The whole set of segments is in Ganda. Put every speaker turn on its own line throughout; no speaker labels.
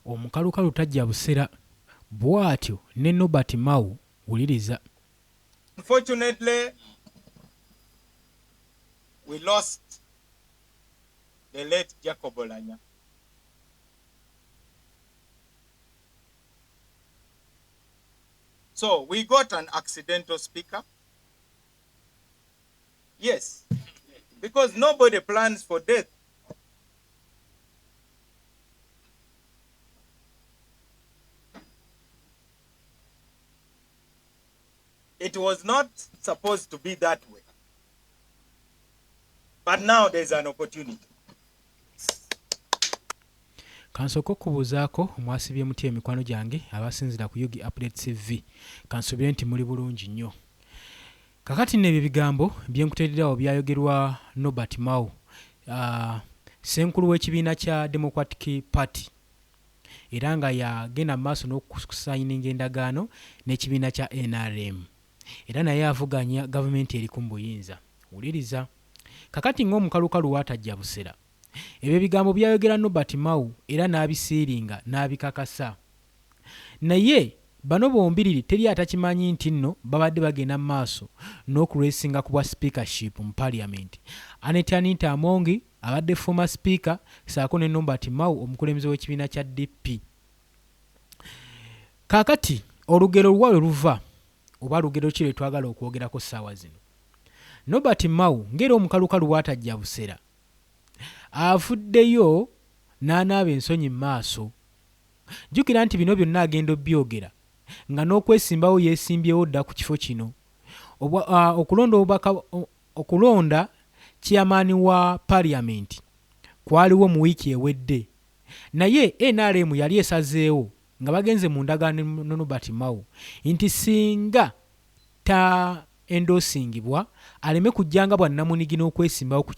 Omukalukalu tajja busera. Bwatyo ne Norbert Mao wuliriza.
Unfortunately, we lost the late Jacob Oulanyah. So we got an accidental speaker. Yes, because nobody plans for death. It was not supposed to be that way. But now there's an opportunity.
Kansooke okubuuzaako mwasibye mutya emikwano gyange abasinzira ku Ug Updates TV. Kansuubire nti muli bulungi nnyo. Kakati nno ebyo ebigambo bye nkuteereddewo byayogerwa Norbert Mao, ssenkulu w'ekibiina kya Democratic Party era nga yagenda mu maaso n'okusayininga endagaano n'ekibiina kya nrm era naye avuganya gavumenti eriko mu buyinza. Wuliriza. Kakati ng'omukalukalu w'atajja busera. Ebyo ebigambo byayogera Norbert Mao era n'abisiiringa n'abikakasa. Naye bano bombiriri teri atakimanyi ntinno babadde bagenda mu maaso n'okuresinga ku bwa speakership mu parliament. Annet Anita Amongi abadde former speaker saako ne Norbert Mao omukulembeze w'ekibiina kya DP. Kaakati olugero lwa lwe luva oba lugero ki lwe twagala okwogerako ssaawa zino? Norbert Mao ng'era omukalukalu bw'atajja busera avuddeyo n'anaaba ensonyi mu maaso. Jjukira nti bino byonna agenda obyogera nga n'okwesimbawo yeesimbyewo dda ku kifo kino. Okulonda obubaka okulonda chairman wa parliament kwaliwo mu wiiki ewedde naye nrm yali esazeewo nga bagenze mu ndagaano ne Norbert Mao nti singa ta endosingibwa aleme kujja nga bwannamunigina okwesimbawo ku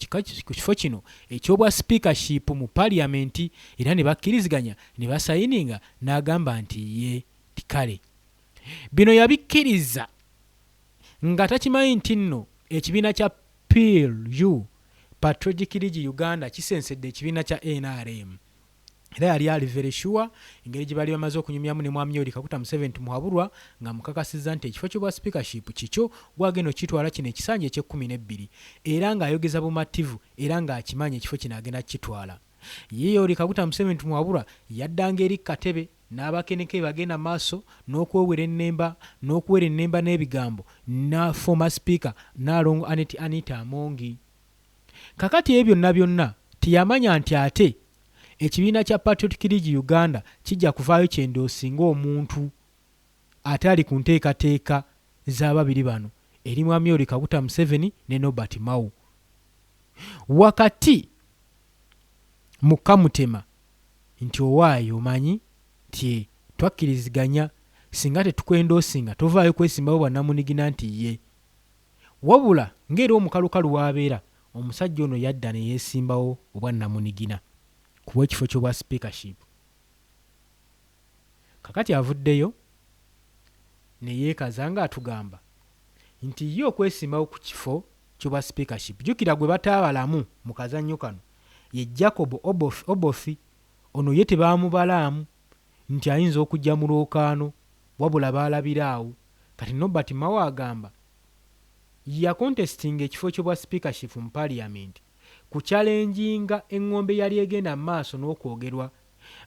kifo kino eky'obwa speakership mu parliament era ne bakkiriziganya ne basayininga n'agamba nti ye kale. Bino yabikkiriza nga takimanyi nti nno ekibiina kya PLU, Patriotic League Uganda, kisensedde ekibiina kya nrm. Era yali ali very sure engeri gye baali bamaze okunyumyamu ne Mwami Yoweri Kaguta Museveni Tumuhaburwa ng'amukakasizza nti ekifo ky'obwa speakership kikyo gw'agenda okukitwala kino ekisanja eky'ekkumi n'ebbiri era ng'ayogeza bumativu era ng'akimanyi ekifo kino agenda kukitwala. Ye Yoweri Kaguta Museveni Tumuhaburwa yaddanga eri ku katebe n'abakeneka ebagenda maaso n'okwewera ennemba n'okuwera ennemba n'ebigambo na former speaker Nnaalongo Annet Anita Amongi. Kakati ebyo byonna byonna teyamanya nti ate ekibiina kya Patriotic League Uganda kijja kuvaayo kyendoosinge omuntu ate ali ku nteekateeka z'ababiri bano eri Mwami Yoweri Kaguta Museveni ne Norbert Mao. Wakati mu kamutema nti owaaye omanyi nti twakkiriziganya singa tetukwendoosinga tovaayo kwesimbawo bwannamunigina nti ye. Wabula ng'era omukalukalu w'abeera, omusajja ono yadda ne yeesimbawo obwannamunigina ku bw'ekifo ky'obwa speakership. Kakati avuddeyo ne yeekaza ng'atugamba nti ye okwesimbawo ku kifo ky'obwa speakership, jjukira gwe bataabalamu mu kazannyo kano ye Jacob Oboth, ono ye tebaamubalaamu nti ayinza okujja mu lwokaano wabula baalabira awo. Kati Norbert Mao agamba yakontesitinga ekifo ky'obwa speakership mu parliament ku kyalenjinga eng'ombe eyali egenda mu maaso n'okwogerwa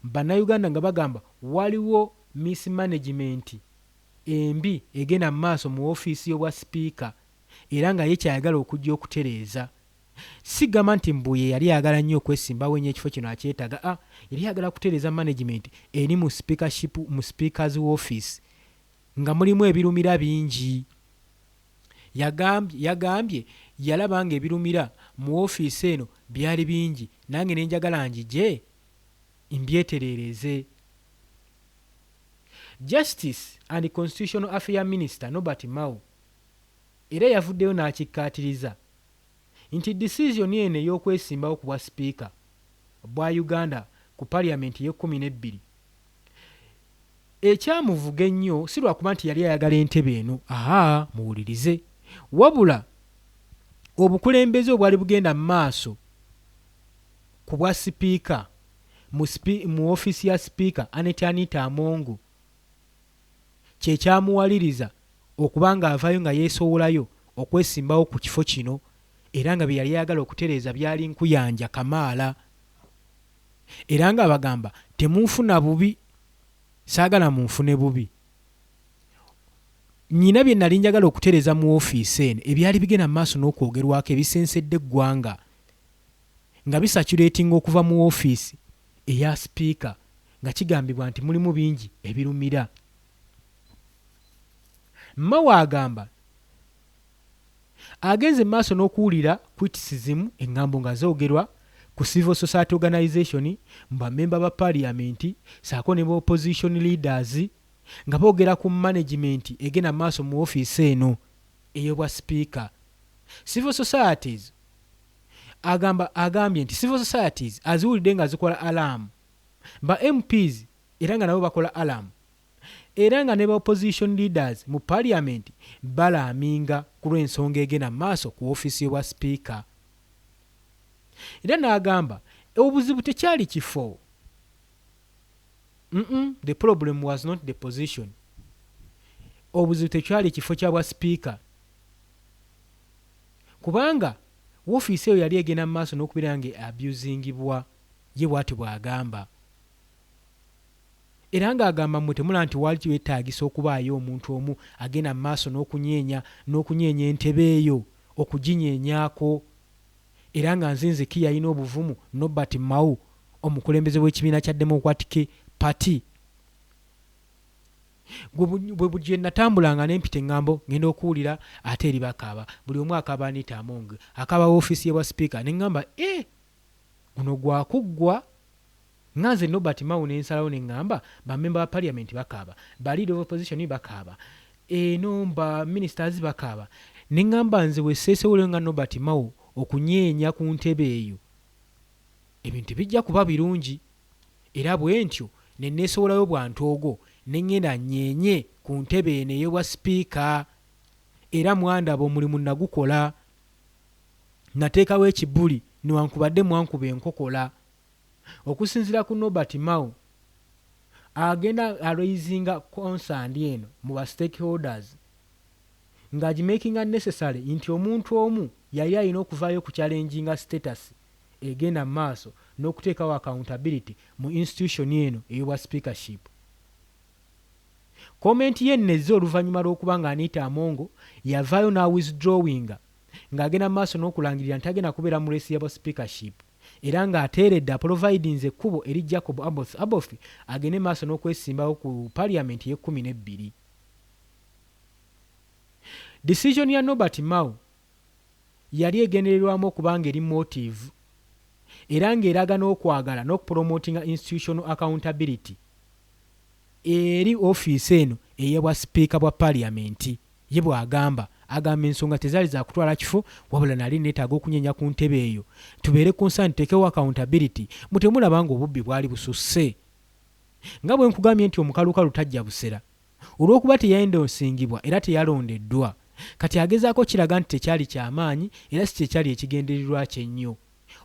Bannayuganda nga bagamba waliwo mismanagement embi egenda mu maaso mu ofiisi y'obwa sipiika era nga ye ky'ayagala okujja okutereeza. Sigamba nti mbu ye yali ayagala nnyo okwesimbawo ennyo ekifo kino akyetaaga, a yali ayagala kutereeza management eri mu speakership mu speaker's office nga mulimu ebirumira bingi. Yagambye yagambye yalaba ng'ebirumira mu ofiisi eno byali bingi nange ne njagala ngigye mbyetereereze. Justice and Constitutional Affair Minister Norbert Mao era yavuddeyo n'akikkaatiriza nti decision eno ey'okwesimbawo ku bwa sipiika bwa Uganda ku parliament ey'ekkumi n'ebbiri ekyamuvuga ennyo si lwakuba nti yali ayagala entebe eno, ahaa muwulirize, wabula obukulembeze obwali bugenda mu maaso ku bwa sipiika mu sipi mu ofiisi ya sipiika Annet Anita Among kye kyamuwaliriza okuba ng'avaayo nga yeesowolayo okwesimbawo ku kifo kino era nga bye yali ayagala okutereeza byali nkuyanja kamaala era ng'abagamba temunfuna bubi saagala munfune bubi Nnyina bye nnali njagala okutereeza mu ofiisi eno ebyali bigenda mu maaso n'okwogerwako ebisensedde eggwanga nga bisaculeetinga okuva mu ofiisi eya sipiika nga kigambibwa nti mulimu bingi ebirumira. Mao agamba agenze mu maaso n'okuwulira criticism, engambo nga zoogerwa ku civil society organisation, mu bammemba ba parliament ssaako ne ba opposition leaders nga boogera ku management egenda mu maaso mu ofiisi eno ey'obwa sipiika. Civil societies agamba agambye nti civil societies aziwulidde nga zikola alarm, ba MPs era nga nabo bakola alarm era nga ne ba opposition leaders mu parliament balaaminga ku lw'ensonga egenda mu maaso ku ofiisi y'obwa sipiika. Era n'agamba obuzibu tekyali kifo. Umm the problem was not the position obuzibu tekyali kifo kya bwa sipiika kubanga wofiisi eyo yali egenda mu maaso n'okubeera nga abusingibwa ye bwatyo bw'agamba era ng'agamba mmwe temulaba nti waali wetaagisa okubaayo omuntu omu agenda mu maaso n'okunyeenya n'okunyeenya entebe eyo okuginyeenyaako era nga Nzinziki yalina obuvumu Norbert Mao omukulembeze w'ekibiina kya Democratic Party Gwe bwe gye natambulanga ne mpita eŋŋambo ŋŋenda okuwulira ate eri bakaaba buli omu akaaba Anita Among akaaba woofiisi y'ebwa sipiika ne ŋŋamba eh guno gwa kuggwa nga nze Norbert Mao ne nsalawo ne ŋŋamba bammemba ba parliament bakaaba ba leader of opposition bakaaba eno ba ministers bakaaba ne ŋŋamba nze we sseesowolayo nga Norbert Mao okunyeenya ku ntebe eyo ebintu tebijja kuba birungi era bwentyo ne neesowolayo bwa ntoogo ne ŋŋenda nnyeenye ku ntebe eno ey'obwa sipiika era mwandaba omulimu nagukola nateekawo ekibuli newankubadde mwankuba enkokola. Okusinziira ku Norbert Mao agenda araisinga concern eno mu ba stakeholders nga agimakinga necessary nti omuntu omu yali alina okuvaayo okuchallenginga status egenda mu maaso n'okuteekawo accountability mu institution eno ey'obwa speakership. Comment ye nno ezze oluvannyuma lw'okuba nga Anita Among yavaayo n'awithdrawinga ng'agenda mu maaso n'okulangirira nti tagenda kubeera mu race ya bwa speakership era ng'ateeredde aprovidinze ekkubo eri Jacob Aboth Aboth agende mu maaso n'okwesimbawo ku parliament ey'ekkumi n'ebbiri. Decision ya Norbert Mao yali egendererwamu okuba ng'eri motive era ng'eraga n'okwagala n'okupromotinga institutional accountability eri ofiisi eno ey'ebwa sipiika bwa parliament. Ye bw'agamba. Agamba ensonga tezaali za kutwala kifo wabula nali neetaaga okunyeenya ku ntebe eyo tubeere concerned tuteekewo accountability mbu temulaba ng'obubbi bwali bususse. Nga bwe nkugambye nti omukalukalu tajja busera. Olw'okuba teyendosingibwa era teyalondeddwa, kati agezaako okukiraga nti tekyali kya maanyi era si kye kyali ekigendererwa kye ennyo.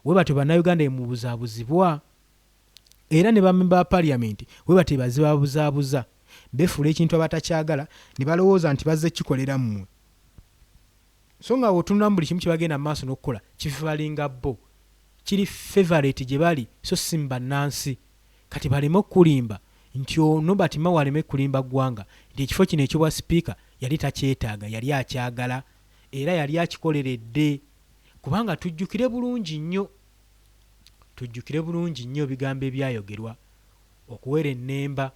Webatyo Bannayuganda bwe mubuzaabuzibwa. Era ne bammemba ba Parliament webatyo bwe bazibabuzaabuza. Befuula ekintu abatakyagala ne balowooza nti bazze kukikolera mmwe. So nga bw'otunulamu buli kimu kye bagenda mu maaso n'okukola kifevalinga bo. Kiri favourite gye bali so si mu bannansi. Kati baleme okukulimba nti Nobert Mao aleme kulimba ggwanga nti ekifo kino eky'obwa sipiika yali takyetaaga, yali akyagala era yali akikoleredde kubanga tujjukire bulungi nnyo, tujjukire bulungi nnyo ebigambo ebyayogerwa okuwerennemba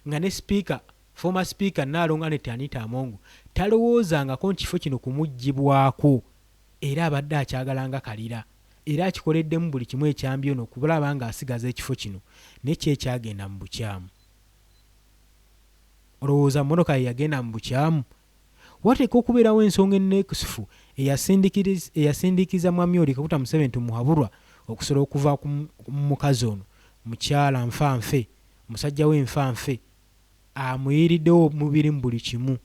nga ne sipiika, former speaker Nnaalongo Annet Anita Among talowoozangako nti kifo kino kumuggyibwako era abadde akyagala nga kalira era akikoleddemu buli kimu ekyambye ono okulaba ng'asigaza ekifo kino naye ki ekyagenda mu bukyamu? Olowooza mmotoka ye yagenda mu bukyamu? Wateekwa okubeerawo ensonga enneekusifu eyasindiikiriza Mwami Yoweri Kaguta Museveni Tumuhaburwa okusobola okuva ku mukazi ono mukyala nfa nfe, musajja we nfa nfe amuyiiriddewo omubiri mu buli kimu.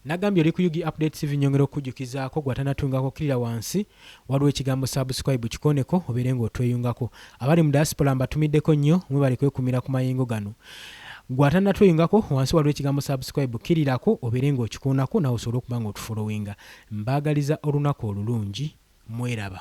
Nagambye oli ku Ug Updates TV nyongera okukujjukizaako gwe atanatungako kkirira wansi waliwo ekigambo subscribe kikoneko obeere ng'otweyungako. Abali mu diaspora mbatumiddeko nnyo mwebale kwekumira ku mayengo gano. Gwe atanatweyungako wansi waliwo ekigambo subscribe kkirirako obeere ng'okikoonako nawe osobole okuba ng'otufollowinga. Mbaagaliza olunaku olulungi mweraba.